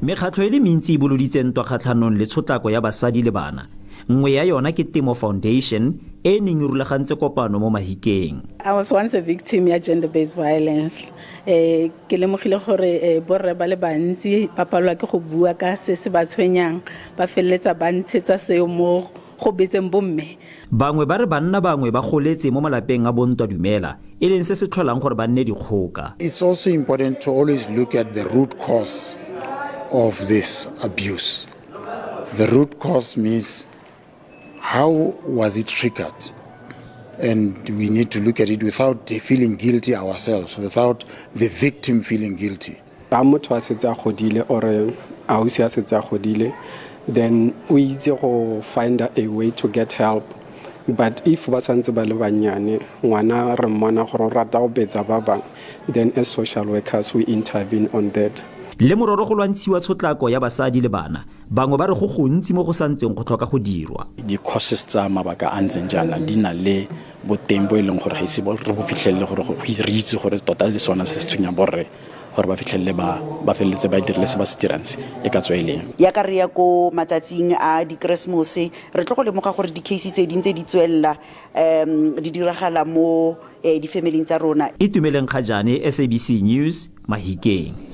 Mekgatlho e le mentsi e boloditse ntwa kgatlhanong le tshotlako ya basadi le bana. Nngwe ya yona ke Temo Foundation e e neng e rulagantse kopano mo Mahikeng. I was once a victim ya gender based violence. Ke lemogile gore borre ba le bantsi ba palelwa ke go bua ka se se ba tshwenyang, ba feleletsa ba ntshetsa seo mo go betseng bomme. Bangwe ba re banna bangwe ba goletse mo malapeng a bontwa dumela, e leng se se tlholang gore ba nne dikgoka. It's also important to always look at the root cause of this abuse. The root cause means how was it triggered? And we need to look at it without feeling guilty ourselves, without the victim feeling guilty. Ga motho a setse a godile or ausi a setse a godile, then o itse go find a way to get help. But if ba santse ba le bannyane, ngwana re mmona gore o rata go betsa ba bangwe, then as social workers we intervene on that. Le mororo go lwantshiwa tshotlako ya basadi le bana, bangwe ba re go gontsi mo go santseng go tlhoka go dirwa. Di-causes tsa mabaka a ntseng jaana di na le boteng bo e leng gore ga ise re bo fitlhelele gore re itse gore tota le sona se se tshwenyang borre gore ba fitlhelele ba feleletse ba dirile se ba se dirang se e ka tswa e leng. Yaka re ya ko matsatsing a dikeresemose, re tlo go lemoga gore di-case tse di ntse di tswelela di diragala mo di-familing tsa rona. Itumeleng Kgajane, SABC News, Mahikeng.